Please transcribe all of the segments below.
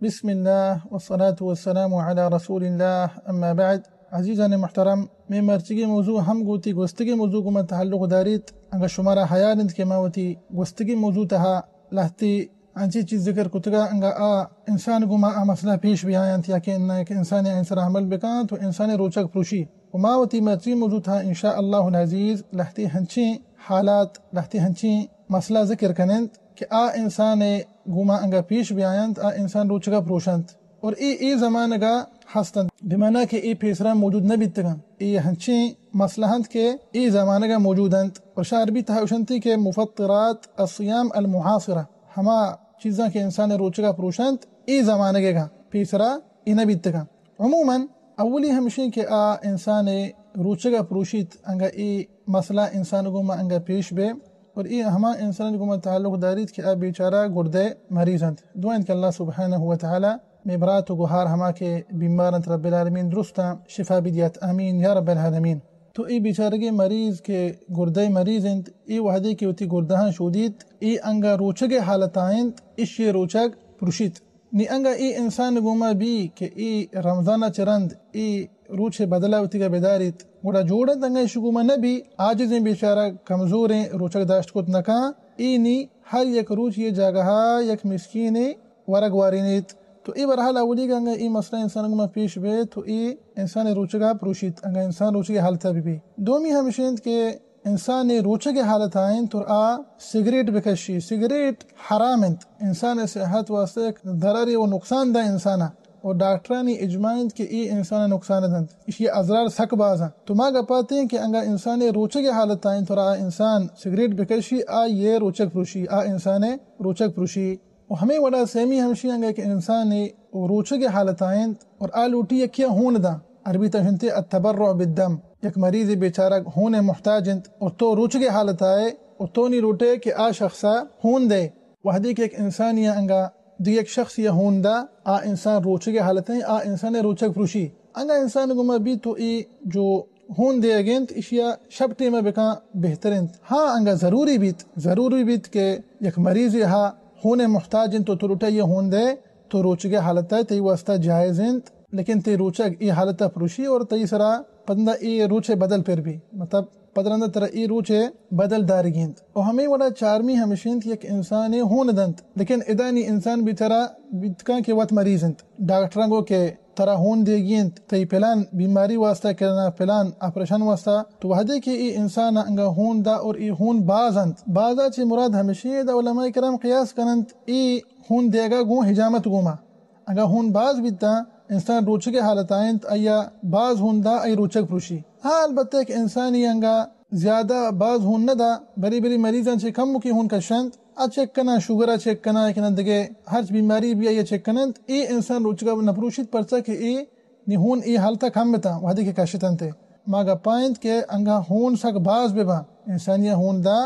بسم اللہ والصلاة والسلام علی رسول اللہ، اما بعد۔ عزیزان محترم، مئے مرچیگیں موضوع ہم گوں وتی گوستگیں موضوع گوں ما تعلق داریت۔ انگا شمارا حیال انت کہ ما وتی گوستگیں موضوع تہا لہتے انچیں چیز ذکر کتگا، انگا آ انسان گوں ما آ مسئلہ پیش بیاینت یا کہ اناں یک انسانے آئین سرا عمل بکاں تو انسانے روچگ پروشی۔ و ما وتی مرچی موضوع تہا ان شاء اللہ العزیز لہتے ہنچیں حالات، لہتے ہنچیں مسئلہ ذکر کننت کہ آ انسانے گوں ما انگا پیش بیاینت، آ انسان روچگا پروشنت۔ اور اے، اے زمانگا ہست انت، بمعنی کہ اے پیسرا موجود نہ بیتگاں۔ اے ہنچیں مسئلہ انت کہ اے زمانگا موجود انت۔ اور شاعر بھی تہا اشنتی کہ مفطرات الصیام المعاصرہ، ہما چیزاں کہ انسان روچگا پروشنت، اے زمانگا پیسرا اے نہ بیتگاں۔ عموماً اولی ہمشیں کہ آ انسان روچگا پروشیت، انگا اے مسئلہ انسان گوں ما انگا پیش بے، اور اے ہما انسان گوں ما تعلق داریت کہ آ بیچارہ گردے مریض انت۔ دعا انت کہ اللہ سبحانہ و تعالی مئے برات و گہار ہما کہ بیمار انت رب العالمین درستاں شفا بدیات، آمین یا رب العالمین۔ تو اے بیچارگیں مریض کہ گردے مریض انت، اے وہدے کہ وتی گردہاں شودیت، اے انگا روچگے حالتا انت، اشی روچگ پروشیت۔ نی انگا اے انسان گوما بی کہ اے رمضان ء چہ رند اے روچ ء بدل ء وتیگا بداریت، گڑا جوڑ انت، انگا ایشی گوما نہ بی، عاجزیں بیچارہ کمزوریں، روچگ داشت کت نہ کن، اے نی ہر یک روچ یہ جاگہ ء یک مسکینے ورگ وارینیت۔ تو اے برحال اولیگا انگا اے مسئلہ انسان گوما پیش بے تو اے انسان روچگا پروشیت، انگا انسان روچگے حالتا بی بی۔ دومی ہمش انت کہ انسان روچگ ء حالت ء انت اور آ سگریٹ بکشی۔ سگریٹ حرام انت، انسان ء صحت واسطہ یک ضررے و نقصان دہ انسان ء، اور ڈاکٹرانی اجماع انت کہ اے انسان ء نقصان دنت، ایشی ء اضرار سک باز انت۔ تو ما گپاتیں کہ انگا انسان روچگ ء حالت ء انت اور آ انسان سگریٹ بکشی، آ یہ روچگ پروشی، آ انسان روچگ پروشی۔ و ہمے وڑا سیمی ہمشی انگا کہ انسانے روچگے حالتا انت اور آ لوٹی یکیا ہون داں، عربی تا شنتے التبرع بالدم۔ یک مریض بیچارگ ہون محتاج انت اور تو روچگے حالتا ہے اور تو نی لوٹے کہ آ شخصا ہون دے۔ وہدے کہ یک انسانی انگا دی یک شخصی ہون دا، آ انسان روچگے حالتا ہے، آ انسان روچگ پروشی۔ انگا انسان گما بی تو ای جو ہون دیگ انت، ایشی ء شپ ٹیم ء بکن بہتر انت۔ ہاں، انگا ضروری بیت، ضروری بیت کہ یک مریضے ہا ہون ء محتاج انت تو تو لوٹئے ہون دئے، تو روچگے حالت ء تئی واسطہ جائز انت، لیکن تئی روچگ اے حالت ء پروشی اور تئی سرا پدا اے روچ ء بدل پر بی، مطلب پدا رندا ترا اے روچ ء بدل دارگی انت۔ و ہمے وڑا چارمی ہمش انت، یک انسانے ہون دنت، لیکن ادا نی انسان بیچارہ بیت کن کہ وت مریض انت، ڈاکٹراں گو کہ ترا ہون دیگی انت، تئی پلان بیماری واسطہ کہ نہ پلان آپریشن واسطہ، تو وہدے کہ اے انسان انگا ہون دا اور اے ہون باز انت۔ بازا چہ مراد ہمشی ادا علماء کرام قیاس کننت اے ہون دیگا گوں حجامت گوما۔ انگا ہون باز بیتا، انسان روچگے حالتا انت، آیا باز ہون دا، آئی روچگ پروشی۔ ہاں، البتہ کہ انسانی انگا زیادہ باز ہون نہ دا، بری بری مریضاں چہ کم کی ہون کشنت، آ چیک کناں، شوگر ء چیک کناں، کہ نہ دگہ ہرچ بیماری بی آئی ء چیک کننت، اے انسان روچگا نہ پروشیت، پرچا کہ اے نی ہون اے حالت ء کم بتاں، وہدے کہ کشت انت۔ ما گپا انت کہ انگا ہون سک باز بباں، انسانی ء ہون دا،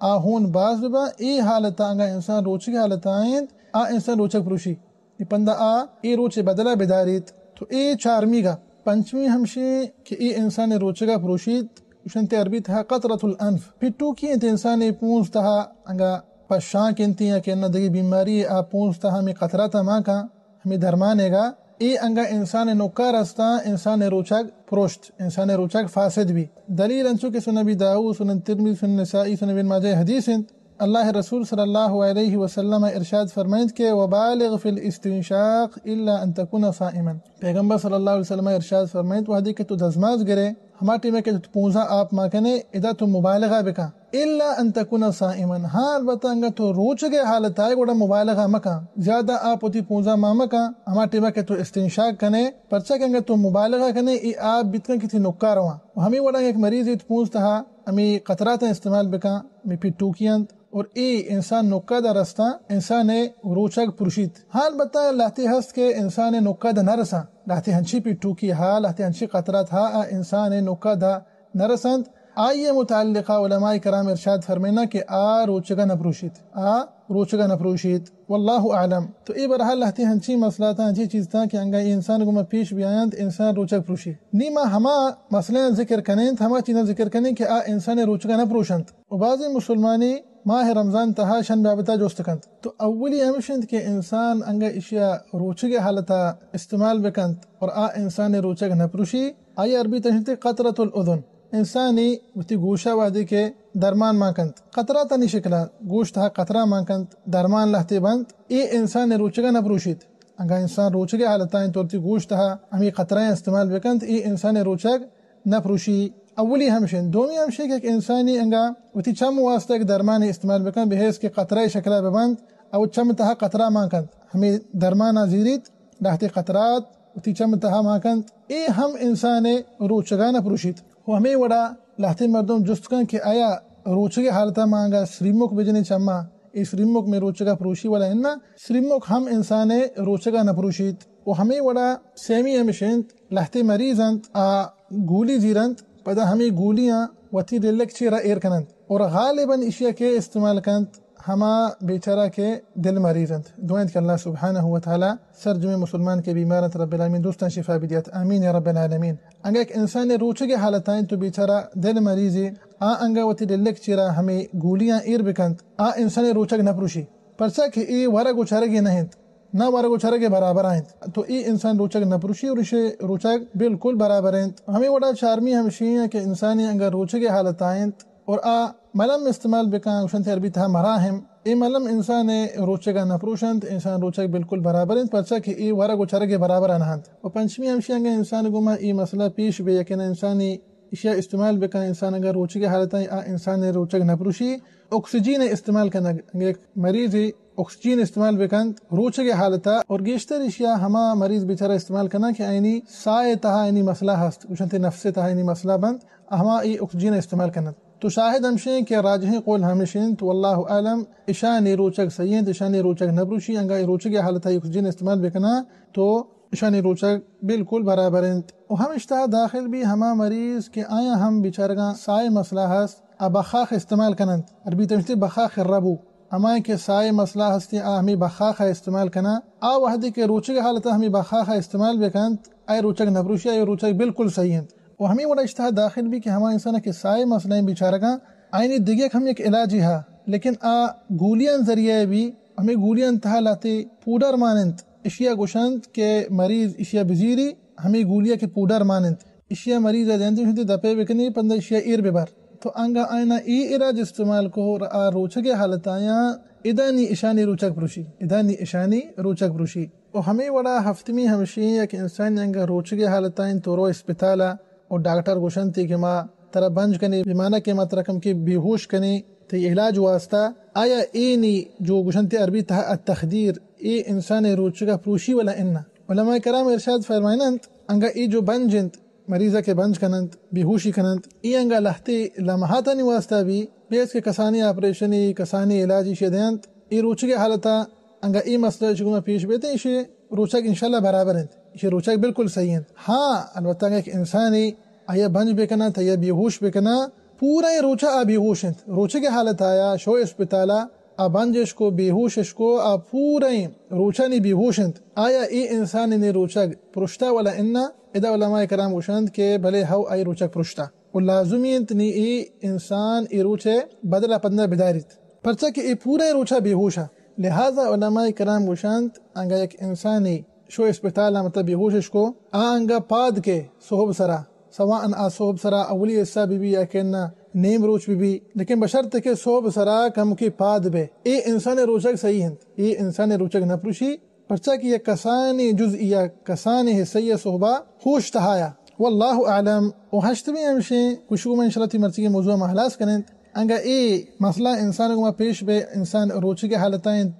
آ ہون باز بباں، اے حالت ء انگا انسان روچگے حالت ء انت، آ انسان روچگ پروشی۔ نی پندا آ اے روچ ء بدلا بداریت۔ تو اے چارمی گپ۔ پنچمی ہمشی کہ اے انسان روچگا پروشیت، گوشنت عربی تہا قطرۃ الانف، پٹوکی انت انسان پونز تہا انگا پشانک انت یا کہ نہ دگہ بیماری آ پونز تہا ہمے قطرات ء ماں کن، ہمے درمانے گا۔ اے انگا انسان نکار استاں، انسان روچگ پروشت، انسان روچگ فاسد بی۔ دلیل انچو کہ سنن ابی داؤد، سنن ترمذی، سنن نسائی، سنن ابن ماجہ حدیث انت۔ اللہ رسول صلی اللہ علیہ وسلم ارشاد فرمائنت کہ وبالغ فی الاستنشاق الا ان تکون صائما۔ پیغمبر صلی اللہ علیہ وسلم ارشاد فرمائنت، وہدے کہ تو دزماز گرے، ہما ٹیمے کہ تو پونزا آپ ما کنے، ادا تو مبالغہ بکن۔ الا ان تکون صائما، ہاں البتہ انگا تو روچگے حالت آئے گڑا مبالغہ مکن، زیادہ آپ وتی پونزا ما مکن، ہما ٹیمے کہ تو استنشاق کنے، پرچا کہ انگا تو مبالغہ کنے، ای آپ بیتکن کہ تی نکا رواں۔ و ہمے وڑا یک مریض ایت پونز تہا ہمے قطراتاں استعمال بکن، ہمے پٹوکی انت، اور اے انسان نکا دا رستاں انسان ء روچگ پروشیت۔ ہاں البتہ لہتے ہست کہ انسان ء نکا دا نہ رساں، لہتے ہنچی پٹوکی ہا، لہتے ہنچی قطرات ہا، آ انسان ء نکا دا نہ رسنت۔ آئی ء متعلقہ علماء کرام ارشاد فرمینا کہ آ روچگا نہ پروشیت، آ روچگا نہ پروشیت۔ واللہ اعلم۔ تو اے برحال لہتے ہنچی مسئلہ تا، ہنچی چیز تا کہ انگا اے انسان گوما پیش بیاینت، انسان روچگ پروشیت۔ نی ما ہما مسئلہ ذکر کنیں، ہما چیزاں ذکر کنیں کہ آ انسان روچگا نہ پروشنت۔ و بعضی مسلمانی ماہ رمضان تہا شن بابتا جست کنت۔ تو اولی ہمش انت کہ انسان انگا اشیا روچگے حالتا استعمال بکنت اور آ انسان روچگ نہ پروشی، آئی عربی تہا انت قطرۃ الاذن۔ انسانی وتی گوشا وہدے کہ درمان مان کنت، قطرہ تانی شکلا، گوش تہا قطرہ مان کنت، درمان لہتے بنت، اے انسان روچگا نہ پروشیت۔ انگا انسان روچگے حالتا انت اور وتی گوش تہا ہمے قطرہ استعمال بکنت، اے انسان روچگ نہ پروشی۔ اولی ہمش انت۔ دومی ہمش انت کہ یک انسانی انگا وتی چم واسطہ یک درمانے استعمال بکنت، بحیث کہ قطرہ شکلا ببنت، او چم تہا قطرہ مان کنت، ہمے درمانا زیریت، لہتے قطرات وتی چم تہا مان کنت، اے ہم انسان روچگا نہ پروشیت۔ و ہمے وڑا لہتے مردم جست کن کہ آیا روچگے حالتا ما انگا سریمک بجنیں چما، اے سریمک مئے روچگا پروشی ولا انا؟ سریمک ہم انسان روچگا نہ پروشیت۔ و ہمے وڑا سیمی ہمش انت، لہتے مریض انت، آ گولی زیرنت، پدا ہمے گولیاں وتی دلک چیرا ایر کننت اور غالباً اشیا کہ استعمال کنت، ہما بیچارہ کہ دل مریض انت۔ دعا انت کہ اللہ سبحانہ و تعالی سرجمیں مسلمان کہ بیمار انت، رب العالمین دوستاں شفا بدیات، آمین یا رب العالمین۔ انگا یک انسان روچگے حالتا انت تو بیچارہ دل مریضے، آ انگا وتی دلک چیرا ہمے گولیاں ایر بکنت، آ انسان روچگ نہ پروشی، پرچا کہ اے ورگ و چرگے نہ انت، نہ ورگ و چرگے برابر انت، تو اے انسان روچگ نہ پروشی اور اشے روچگ بالکل برابر انت۔ ہمے وڑا چارمی ہمشی انت کہ انسانی انگا روچگے حالتا انت، اور آ ملم استعمال بکن، گوشنت عربی تہا مراہم۔ اے ملم انسان روچگا نہ پروشنت، انسان روچگ بالکل برابر انت، پرچا کہ اے ورگ و چرگ برابر نہ انت۔ و پنچمی ہمشی انگا انسان گوما اے مسئلہ پیش بے، یقینا انسانی اشیا استعمال بکن، انسان اگر روچگے حالتا آ انسان روچگ نہ پروشی۔ آکسیجن استعمال کنگ، اگر یک مریض آکسیجن استعمال بکنت روچگے حالتا، اور گیشتر اشیا ہما مریض بیچارہ استعمال کنن کہ آئینی ساہ تہا آئینی مسئلہ ہست، گوشنت نفس تہا آئینی مسئلہ بنت، ہما اے آکسیجن استعمال کننت۔ تو شاہد ہمشیں کہ راجحیں قول ہمش انت، واللہ اعلم، اشانی روچگ صحیح انت، اشانی روچگ نہ پروشی، انگا اے روچگے حالتا آکسیجن استعمال بکنن تو اشانی روچگ بالکل برابر انت۔ و ہمشتا داخل بی ہما مریض کہ آیاں ہم بیچارگاں ساہ مسئلہ ہست، آ بخاخ استعمال کننت، عربی تہا گوشنت بخاخ الربو، ہمائیں کہ ساہ مسئلہ ہستیں، آ ہمے بخاخ استعمال کنن۔ آ وہدے کہ روچگے حالتا ہمے بخاخ استعمال بکنت، آئی روچگ نہ پروشی، آئی روچگ بالکل صحیح انت۔ و ہمے وڑا اشتہا داخل بی کہ ہما انسان کہ ساہ مسئلہ انت بیچارگاں، آئینی دگہ ہم یک علاجے ہا، لیکن آ گولیاں ذریعہ بی، ہمے گولیاں تہا لہتے پوڈر مان انت، اشیا گوشنت کہ مریض اشیا بزیری، ہمے گولیا کہ پوڈر مان انت، اشیا مریضا دینت، گوشنت دپے بکنی، پدا اشیا ایر ببر۔ تو انگا آئینا اے علاج استعمال کو، آ روچگے حالتا آیاں، ادا نی اشانی روچگ پروشی، ادا نی اشانی روچگ پروشی۔ و ہمے وڑا ہفتمی ہمشی یک انسان انگا روچگے حالتا انت تو رو اسپتالا، و ڈاکٹر گوشنت کہ ما ترا بنج کنیں، بمانا کہ ما ترا کمکے بے ہوش کنیں تئی علاج واسطہ۔ آیا اے نی جو گوشنت عربی تہا التخدیر، اے انسان روچگا پروشی ولا انا؟ علماء کرام ارشاد فرمائننت، انگا اے جو بنج انت، مریضا کہ بنج کننت، بے ہوشی کننت، اے انگا لہتے لمحاتانی واسطہ بی، بحیث کہ کسانیں آپریشنے، کسانیں علاجے اشیا دینت، اے روچگے حالتا انگا اے مسئلہ اشی گوما پیش بیت، اشی روچگ انشاءاللہ برابر انت، اشی روچگ بالکل صحیح انت۔ ہاں، البتہ اگہ یک انسانے آیا بنج بکنن، آیا بے ہوش بکنن، پورا اے روچا آ بے ہوش انت۔ روچگے حالتا آیا شو اسپتالا، آ بنج اش کو، بے ہوش اش کو، آ پورا اے روچا نی بے ہوش انت۔ آیا اے انسان نی روچگ پرشتا ولا انا؟ ادا علماء کرام گوشنت کہ بلے ہو، آئی روچگ پرشتا۔ و لازمی انت نی اے انسان اے روچے بدلا پدا بداریت۔ پرچا کہ اے پورا روچا بے ہوش ء۔ لہذا علماء کرام گوشنت، انگا یک انسانے شو اسپتال ء مطلب بے ہوش اش کو، آ انگا پاد کے صحب سرا، سواء آ صحب سرا اولی حصہ بی بی یا کہ نہ نیم روچ بی بی، لیکن بشرط کہ صحب سرا کمکے پاد بے، اے انسان روچگ صحیح انت، اے انسان روچگ نہ پروشی۔ پرچا کہ یک کسانیں جزئی یا کسانیں حصہ ء صحبا ہوش تہایا۔ واللہ اعلم۔ و ہشتمی ہمشیں، گوشو من انشاءاللہ تی مرچیگیں موضوع ما ہلاس کنیں۔ انگا اے مسئلہ انسان گوما پیش بے، انسان روچگے حالتا انت،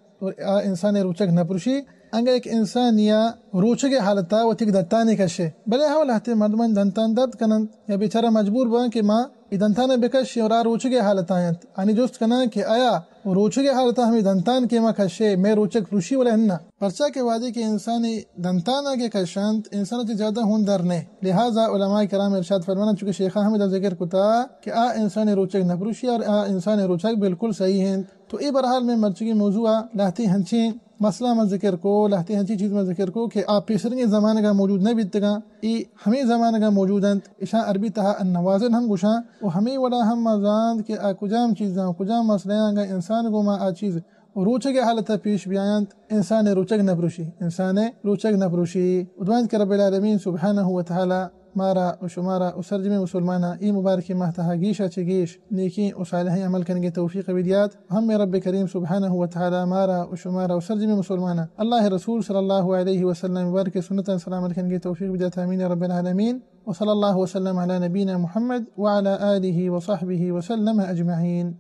آ انسان روچگ نہ پروشی۔ انگا یک انسانیا روچگے حالتا وتی دنتانے کشے، بلے ہو لہتے مردمان دنتان درد کننت یا بیچارہ مجبور بان کہ ما اے دنتان ء بکش اور آ روچگے حالت ء انت۔ آنی جست کناں کہ آیا روچگے حالت ء ہمے دنتان کہ ما کشے، مئے روچگ پروشی ولا اناں؟ پرچا کہ وہدے کہ انسانی دنتان ء کہ کشنت، انسان ء چہ زیادہ ہون در نئے۔ لہذا علماء کرام ارشاد فرماننت، چونکہ شیخ ء ہمدا ذکر کتا کہ آ انسانی روچگ نہ پروشی اور آ انسانی روچگ بالکل صحیح انت۔ تو اے بہرحال میں مرچگی موضوع ءَ لہتے ہنچیں مسئلہ ما ذکر کو، لہتے ہنچیں چیز ما ذکر کو کہ آ پیسرگیں زمانگا موجود نہ بیتگاں، اے ہمیں زمانگا موجود انت، اشاں عربی تہا النوازل ہم گوشاں۔ و ہمیں وڑا ہم ما زانت کہ آ کجام چیزاں، کجام مسئلہ آنگا انسان گوما آ چیز روچگ حالت پیش بیاینت، انسان روچگ نپروشی، انسان روچگ نپروشی۔ و دعا انت کہ رب العالمین سبحانہ و تعالی مارا و شمارا و سرجمیں مسلماناں اے مبارکیں ماہ تہا گیشا چہ گیش نیکیں و صالحیں عمل کنگے توفیق بدیات۔ ہمیں رب کریم سبحانہ و تعالی مارا و شمارا و سرجمیں مسلماناں اللہ رسول صلی اللہ علیہ وسلم مبارک سنتاں سلام عمل کنگے توفیق بدیات۔ آمین رب العالمین۔ وصلی اللہ وسلم علی نبینا محمد وعلی آلہ وصحبہ وسلم اجمعین۔